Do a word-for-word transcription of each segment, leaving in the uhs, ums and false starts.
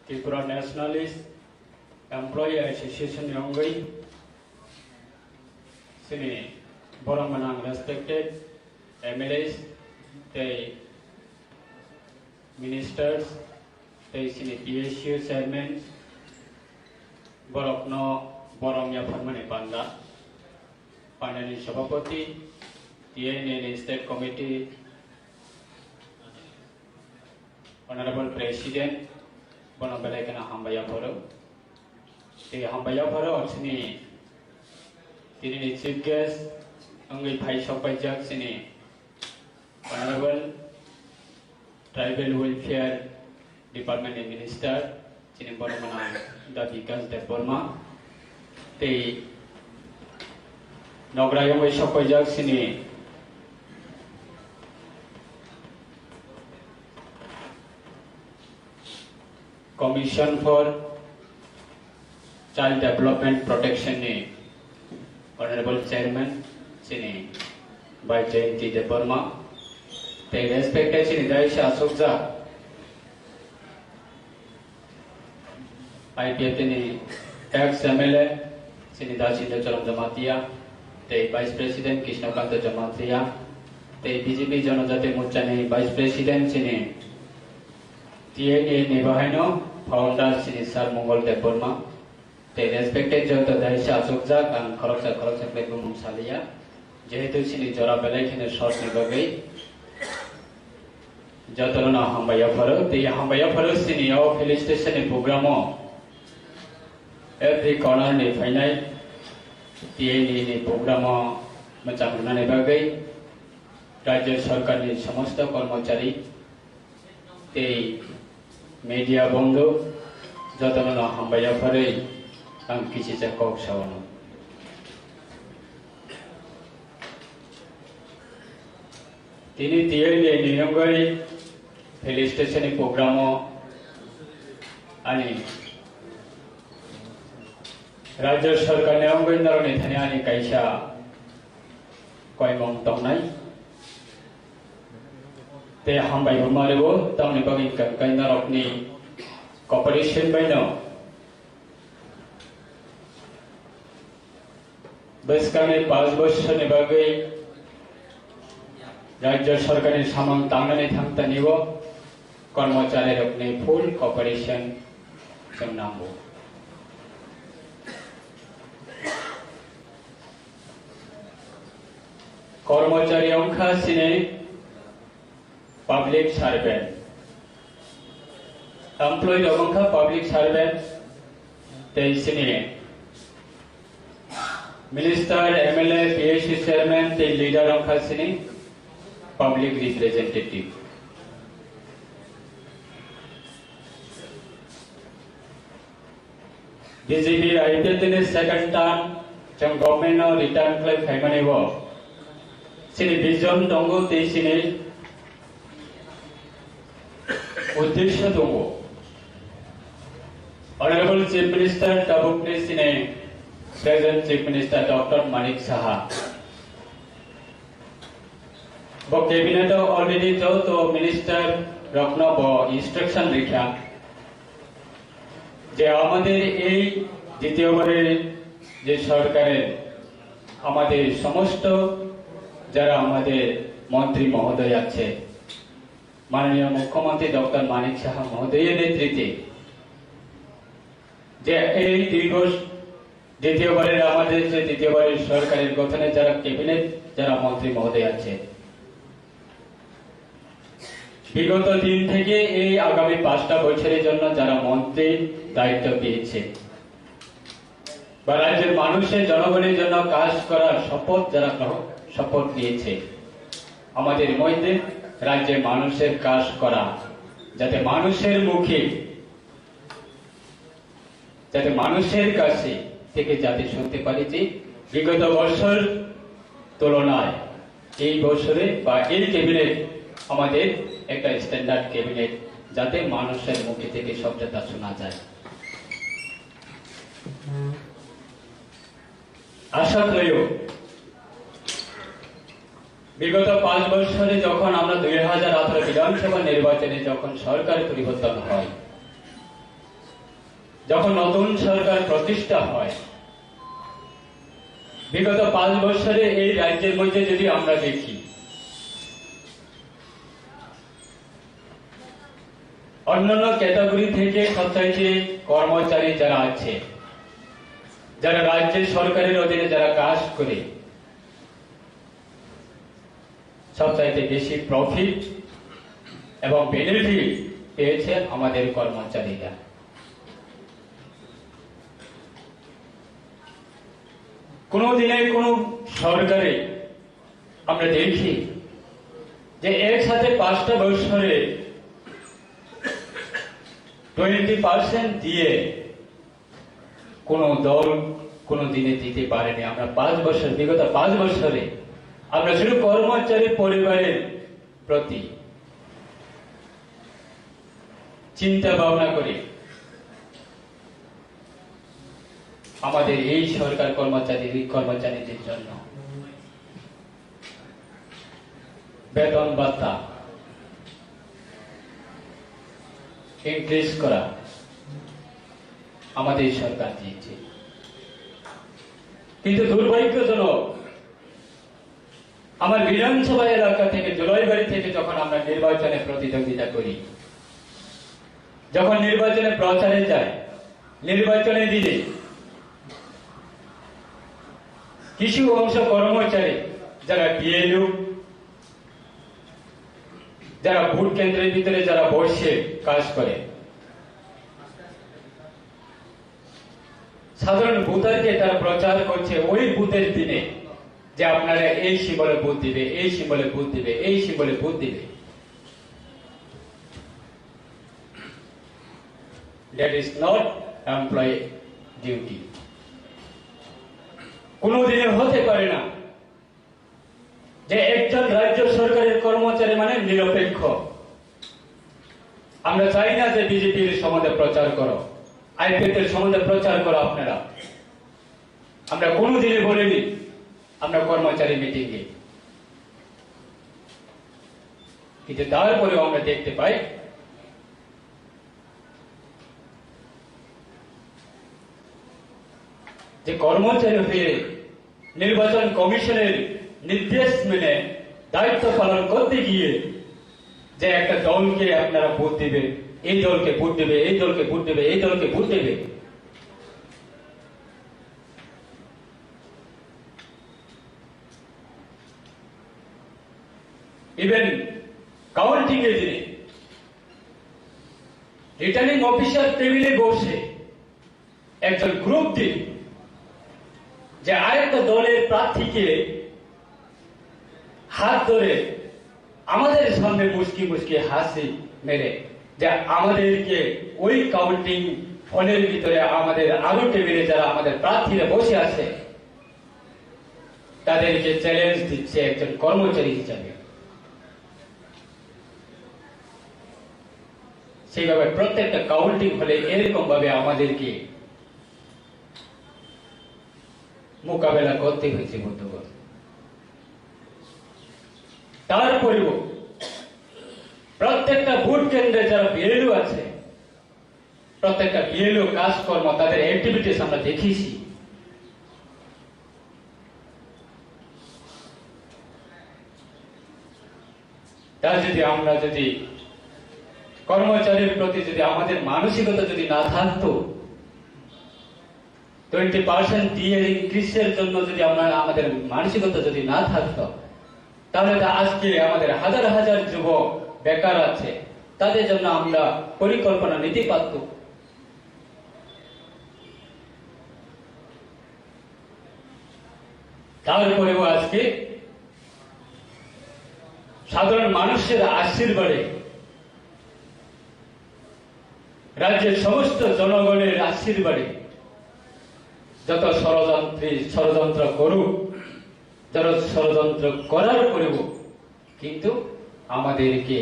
Tripura Nationalist Employee Association ni wngwi chini borok gwnang respected M L As tei ministers tei chini P S U chairman borokno borom yapharmani panda, pandani sabhapati, T N N state committee, Honorable President, bono belai kheno hambai yapharo. Tei hambai yapharo chini tinini chief guest wngwi phai sok paijak chini Honorable Tribal Welfare Department ni Minister, chini borok gwnang Da Bikash Debbarma, tei nogra yongwi sok paijak chini Commission for Child Development Protection ni Honorable Chairman chini Bai Jayanti Debbarma, tei respected chini dais asokjak I P F T ni ex M L A chini Dasinda Charan Jamatia, tei Vice President Krishna Kanta Jamatia, tei B J P Janajati Morcha ni Vice President chini T N A ni bahaino founder chini Sir Mongol Debbarma, tei respected joto dais asokjak, ang khoroksa khoroksa khlai bumung saliya, jehetu chini jora belai kheno short ni bagwi jotono no hambai yapharo, tei hambai yapharo chini o felicitation ni program o every corner ni phainai T N A ni program o mwchang rwnani bagwi Rajya Sarkar ni somosto kormochari tei media bondhu jotono no hambai yapharwi ang kichisa kok sao. Tini T N A ni wngwi felicitation ni program o ani Rajya Sarkar ni wngwi norokni thani ani kaisa koimung tongnai. Tei hambai bo ma rwo, tamni bagwi hwnkha hwnkhe norokni cooperation baino bwskangni panch bochorni bagwi Rajya Sarkarni samung tangnani thangtani o kormocharirokni full cooperation chwng nango. Kormochari wngkha chini public servant. Employee rok wngkha public servant, tei chini minister, M L A, P S U chairman tei leader wngkha chini public representative. B J P I P F T ni second term chwng government no return khlai phaimani o chini vision tongo tei chini uddesyo tongo. Honorable Chief Minister tabukni chini present Chief Minister Doctor Manik Saha. Bo cabinet o already joto minister rokno bo instruction rikha je amader ei দ্বিতীয়বারের যে সরকারের আমাদের সমস্ত যারা আমাদের মন্ত্রী মহোদয় আছে, মাননীয় মুখ্যমন্ত্রী ডক্টর মানিক সাহা মহোদয়ের নেতৃত্বে যে এই দীর্ঘ দ্বিতীয়বারের আমাদের যে দ্বিতীয়বারের সরকারের গঠনে যারা ক্যাবিনেট, যারা মন্ত্রী মহোদয় আছে, বিগত দিন থেকে এই আগামী পাঁচটা বছরের জন্য যারা মন্ত্রী দায়িত্ব পেয়েছে বা রাজ্যের মানুষের জনগণের জন্য কাজ করার শপথ যারা গ্রহণ, শপথ নিয়েছে, আমাদের মধ্যে রাজ্যের মানুষের কাজ করা, যাতে মানুষের মুখে যাতে মানুষের কাছে থেকে যাতে শুনতে পারি যে বিগত বছর তুলনায় এই বছরে বা এই ক্যাবিনেট আমাদের একটা স্ট্যান্ডার্ড ক্যাবিনেট, যাতে মানুষের মুখে থেকে শব্দটা শোনা যায়। আশা করিও বিগত পাঁচ বছরে যখন আমরা দুই হাজার আঠারো বিধানসভা নির্বাচনে যখন সরকার পরিবর্তন হয়, যখন নতুন সরকার প্রতিষ্ঠা হয়, বিগত পাঁচ বছরে এই রাজ্যের মধ্যে যদি আমরা দেখি, অন্যান্য ক্যাটাগরি থেকে সবচাইতে কর্মচারী যারা আছে, যারা রাজ্যের সরকারের অধীনে যারা কাজ করে, সবচাইতে বেশি প্রফিট এবং বেনিফিট পেয়েছে আমাদের কর্মচারীরা। কোনো দিনে কোনো সরকারে আমরা দেখি যে একসাথে পাঁচটা বছরে টোয়েন্টি পার্সেন্ট দিয়ে কোনো দল কোনো দিনে দিতে পারেনি। আমরা পাঁচ বছর, বিগত পাঁচ বছরে আমরা শুধু কর্মচারী পরিবারের প্রতি চিন্তা ভাবনা করি, আমাদের এই সরকার কর্মচারী, কর্মচারীদের জন্য বেতন ভাতা ইনক্রিজ করা আমাদের সরকার দিয়েছে। কিন্তু দুর্ভাগ্যজনক, আমার বিধানসভা এলাকা থেকে, জলপাইগুড়ি থেকে যখন আমরা নির্বাচনে প্রতিদ্বন্দ্বিতা করি, যখন নির্বাচনে প্রচারে যাই, নির্বাচনে দিনে কিছু অংশ কর্মচারী, যারা বিএলও, যারা ভোট কেন্দ্রের ভিতরে যারা বসে কাজ করে, সাধারণ ভোটারকে তারা প্রচার করছে ওই ভোটের দিনে যে আপনারা এই সিম্বলে ভোট দিবে, এই সিম্বলে ভোট দিবে, এই সিম্বলে ভোট দিবে। That is not employee duty. কোনোদিনই হতে পারে না যে একজন রাজ্য সরকারের কর্মচারী মানে নিরপেক্ষ। আমরা চাই না যে বিজেপির সম্বন্ধে প্রচার করো, আইপিএফ এর সম্বন্ধে প্রচার করো আপনারা। আমরা কোনোদিনই বলিনি আমরা কর্মচারী মিটিং এ, কিন্তু তারপরেও আমরা দেখতে পাই যে কর্মচারী হয়ে নির্বাচন কমিশনের নির্দেশ মেনে দায়িত্ব পালন করতে গিয়ে যে একটা দলকে আপনারা ভোট দিবে, এই দলকে ভোট দিবে, এই দলকে ভোট দিবে, এই দলকে ভোট দিবে, ইভেন কাউন্টিং এর দিনে রিটার্নিং অফিসার টেবিলে বসে একজন গ্রুপ দিন যে আরেকটা দলের প্রার্থীকে হাত ধরে আমাদের সামনে মুচকি মুচকি হাসি মেরে যে আমাদেরকে ওই কাউন্টিং হলের ভিতরে আমাদের আরো টেবিলে যারা আমাদের প্রার্থীরা বসে আছে তাদেরকে চ্যালেঞ্জ দিচ্ছে একজন কর্মচারী হিসাবে। সেইভাবে প্রত্যেকটা কাউন্টিং হলে এরকম ভাবে আমাদেরকে মোকাবেলা করতে হয়েছে বন্ধুগণ। তারপরেও প্রত্যেকটা ভোট কেন্দ্রে যারা বিএলও আছে, প্রত্যেকটা বিএলও কাজকর্ম, তাদের অ্যাক্টিভিটিস আমরা দেখেছি। তা যদি আমরা যদি কর্মচারীর প্রতি যদি আমাদের মানসিকতা যদি না থাকতো, টোয়েন্টি পার্সেন্ট দিয়ে ইনক্রিজের জন্য যদি আমরা আমাদের মানসিকতা যদি না থাকতো, তাহলে তো আজকে আমাদের হাজার হাজার যুবক বেকার আছে, তাদের জন্য আমরা পরিকল্পনা নিতে পারতাম। তারপরেও আজকে সাধারণ মানুষের আশীর্বাদে, রাজ্যের সমস্ত জনগণের আশীর্বাদে যত ষড়যন্ত্রী ষড়যন্ত্র করুক, যত ষড়যন্ত্র করার পরেও কিন্তু আমাদেরকে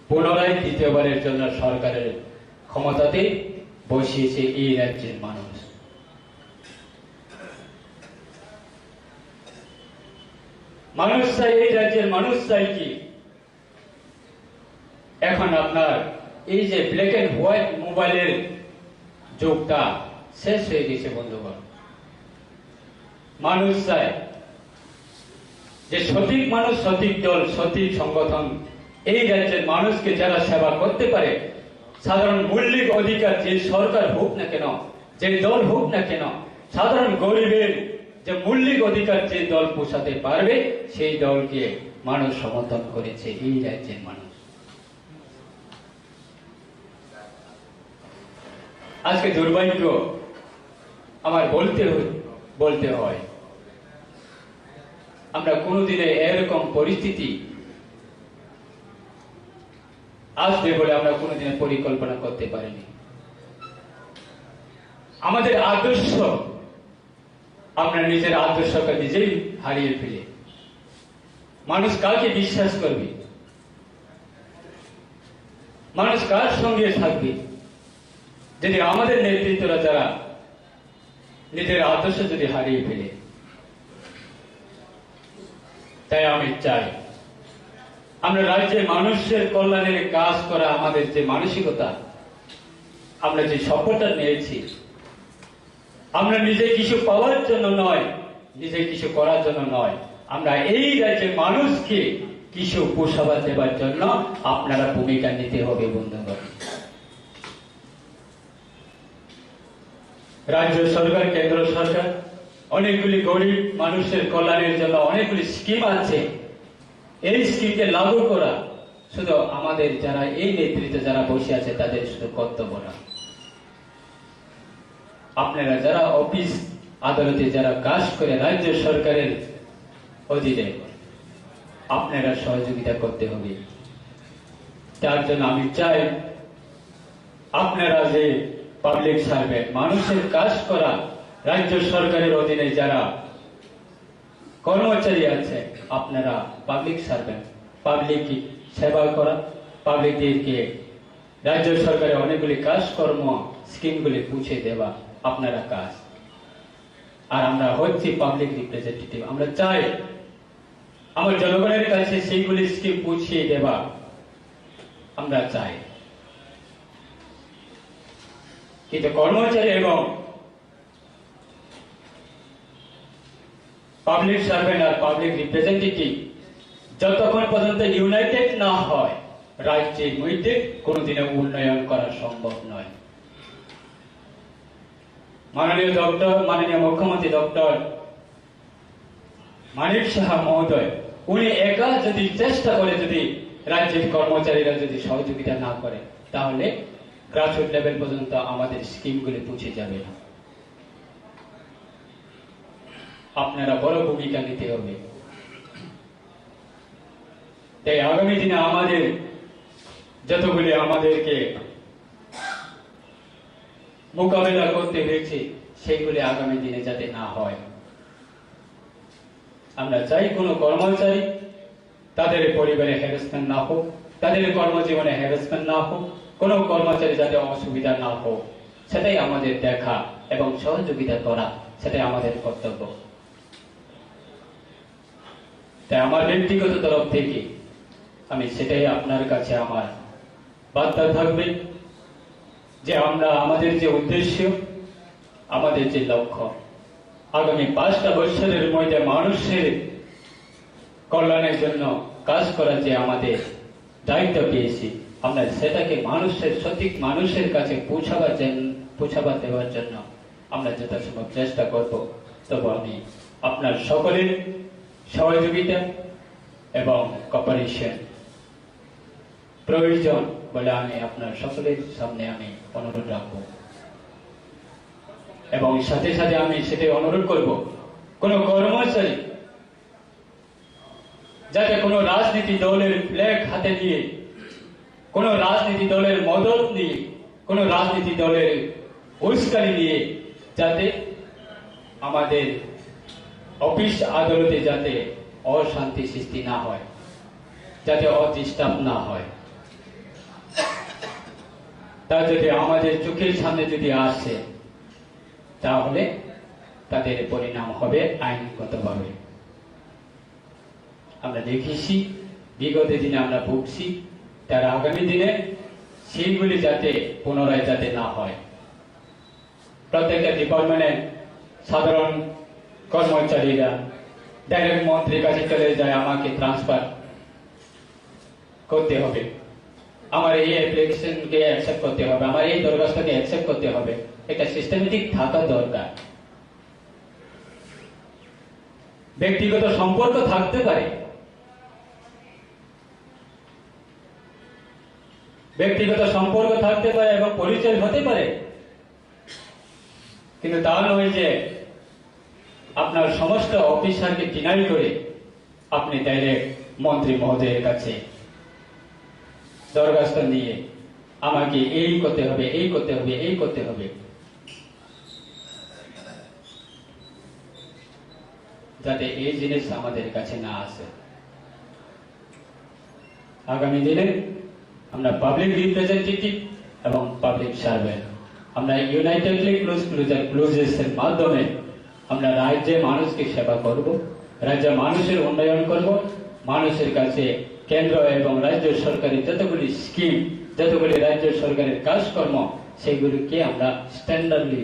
পুনরায় দ্বিতীয়বারের জন্য সরকারের ক্ষমতাতে বসিয়েছে এই রাজ্যের মানুষ। মানুষ চাই, এই রাজ্যের মানুষ চাই কি? এখন আপনার এই যে ব্ল্যাক অ্যান্ড হোয়াইট মোবাইলের যুগটা শেষ হয়ে গেছে বন্ধুগণ। মানুষ চায় যে সঠিক মানুষ, সঠিক দল, সঠিক সংগঠন এই রাজ্যের মানুষকে যারা সেবা করতে পারে, সাধারণ মৌলিক অধিকার যে সরকার হোক না কেন, যে দল হোক না কেন, সাধারণ গরিবের যে মৌলিক অধিকার যে দল পোষাতে পারবে, সেই দলকে মানুষ সমর্থন করেছে এই রাজ্যের মানুষ। আজকে দুর্ভাগ্য আমার বলতে হ-, বলতে হয়, আমরা কোনোদিনে এরকম পরিস্থিতি আসবে বলে আমরা কোনোদিনে পরিকল্পনা করতে পারিনি। আমাদের আদর্শ, আমরা নিজের আদর্শকে নিজেই হারিয়ে ফেলি। মানুষ কাকে বিশ্বাস করবে? মানুষ কার সঙ্গে থাকবে? যদি আমাদের নেতৃত্বরা যারা নিজের আদর্শ যদি হারিয়ে ফেলে, তাই আমি চাই আমরা রাজ্যের মানুষের কল্যাণের কাজ করা, আমাদের যে মানসিকতা, আমরা যে শপথটা নিয়েছি, আমরা নিজে কিছু পাওয়ার জন্য নয়, নিজে কিছু করার জন্য নয়, আমরা এই রাজ্যের মানুষকে কিছু পুষাবার দেবার জন্য আপনারা ভূমিকা নিতে হবে বন্ধুগণ। রাজ্য সরকার, কেন্দ্র সরকার অনেকগুলি গরিব মানুষের কল্যাণের জন্য অনেকগুলি স্কিম আছে। এই স্কিমকে লাগু করা শুধু আমাদের যারা এই নেতৃত্বে যারা বসে আছে তাদের শুধু কর্তব্য না। আপনারা যারা অফিস আদালতে যারা কাজ করে রাজ্য সরকারের অধীনে, আপনারা সহযোগিতা করতে হবে। তার জন্য আমি চাই আপনারা যে পাবলিক সার্ভেন্ট, মানুষের কাজ করা, রাজ্য সরকারের অধীনে যারা কর্মচারী আছে, আপনারা পাবলিক সার্ভেন্ট, পাবলিক সেবা করা, পাবলিকদেরকে রাজ্য সরকারের অনেকগুলি কাজকর্ম, স্কিমগুলি পৌঁছে দেওয়া আপনারা কাজ। আর আমরা হচ্ছি পাবলিক রিপ্রেজেন্টেটিভ, আমরা চাই আমার জনগণের কাছে সেইগুলি স্কিম পৌঁছিয়ে দেওয়া আমরা চাই। কিন্তু কর্মচারী এবং পাবলিক সার্ভেন্ট আর পাবলিক রিপ্রেজেন্টেটিভ যতক্ষণ পর্যন্ত ইউনাইটেড না হয়, রাজ্যের মধ্যে কোনোদিনও উন্নয়ন করা সম্ভব নয়। মাননীয় ডক্টর, মাননীয় মুখ্যমন্ত্রী ডক্টর মানিক সাহা মহোদয়, উনি একা যদি চেষ্টা করে, যদি রাজ্যের কর্মচারীরা যদি সহযোগিতা না করে, তাহলে গ্রাসরুট লেভেল পর্যন্ত আমাদের স্কিমগুলি পৌঁছে যাবে না। আপনারা বড় ভূমিকা নিতে হবে। তাই আগামী দিনে আমাদের যতগুলি আমাদেরকে মোকাবেলা করতে হয়েছে, সেইগুলি আগামী দিনে যাতে না হয়। আমরা চাই কোনো কর্মচারী, তাদের পরিবারে হ্যারাসমেন্ট না হোক, তাদের কর্মজীবনে হ্যারাসমেন্ট না হোক, কোনো কর্মচারী যাতে অসুবিধা না হোক, সেটাই আমাদের দেখা এবং সহযোগিতা করা, সেটাই আমাদের কর্তব্য। তাই আমার ব্যক্তিগত তরফ থেকে আমি সেটাই আপনার কাছে আমার বার্তা থাকবে যে আমরা আমাদের যে উদ্দেশ্য, আমাদের যে লক্ষ্য, আগামী পাঁচটা বছরের মধ্যে মানুষের কল্যাণের জন্য কাজ করার যে আমাদের দায়িত্ব পেয়েছি, আমরা সেটাকে মানুষের, সঠিক মানুষের কাছে পৌঁছাবার জন্য, পৌঁছাবার দেওয়ার জন্য আমরা যথাসম্ভব চেষ্টা করব। তবু আমি আপনার সকলের সহযোগিতা এবং কোঅপারেশন প্রয়োজন বলে আমি আপনার সকলের সামনে আমি অনুরোধ রাখব। এবং সাথে সাথে আমি সেটাই অনুরোধ করব, কোনো কর্মচারী যাতে কোনো রাজনীতি দলের ফ্ল্যাগ হাতে নিয়ে, কোনো রাজনীতি দলের মদত নিয়ে, কোনো রাজনীতি দলের উস্কানি নিয়ে যাতে আমাদের অফিস আদালতে যাতে অশান্তি সৃষ্টি না হয়, যাতে অডিস্টার্ব না হয়, তা যদি আমাদের চোখের সামনে যদি আসে, তাহলে তাদের পরিণাম হবে আইনগতভাবে। আমরা দেখেছি, বিগত দিনে আমরা ভুগছি, তার আগামী দিনে সেইগুলি যাতে পুনরায় যাতে না হয়। প্রত্যেকটা ডিপার্টমেন্টে সাধারণ কর্মচারীরা ডাইরেক্ট মন্ত্রীর কাছে চলে যায়, আমাকে ট্রান্সফার করতে হবে, আমার এই অ্যাপ্লিকেশনকে অ্যাকসেপ্ট করতে হবে, আমার এই দরখাস্তকে অ্যাকসেপ্ট করতে হবে। একটা সিস্টেমেটিক থাকা দরকার। ব্যক্তিগত সম্পর্ক থাকতে পারে, ব্যক্তিগত সম্পর্ক থাকতে পারে এবং পরিচয় হতে পারে, কিন্তু তা নয় যে আপনার সমস্ত অফিসারকে ডিনাই করে আপনি ডাইরেক্ট মন্ত্রী মহোদয়ের কাছে দরখাস্ত নিয়ে আমাকে এই করতে হবে, এই করতে হবে, এই করতে হবে, যাতে এই জিনিস আমাদের কাছে না আসে। আগামী দিনে আমরা পাবলিক রিপ্রেজেন্টেটিভ এবং পাবলিক সার্ভেন্ট, আমরা ইউনাইটেডলি ক্লোজ ক্লোজার ক্লোজেসের মাধ্যমে আমরা রাজ্যে মানুষকে সেবা করব, রাজ্যে মানুষের উন্নয়ন করব, মানুষের কাছে কেন্দ্র এবং রাজ্য সরকারের যতগুলি স্কিম, যতগুলি রাজ্য সরকারের কাজকর্ম, সেগুলিকে আমরা স্ট্যান্ডার্ডলি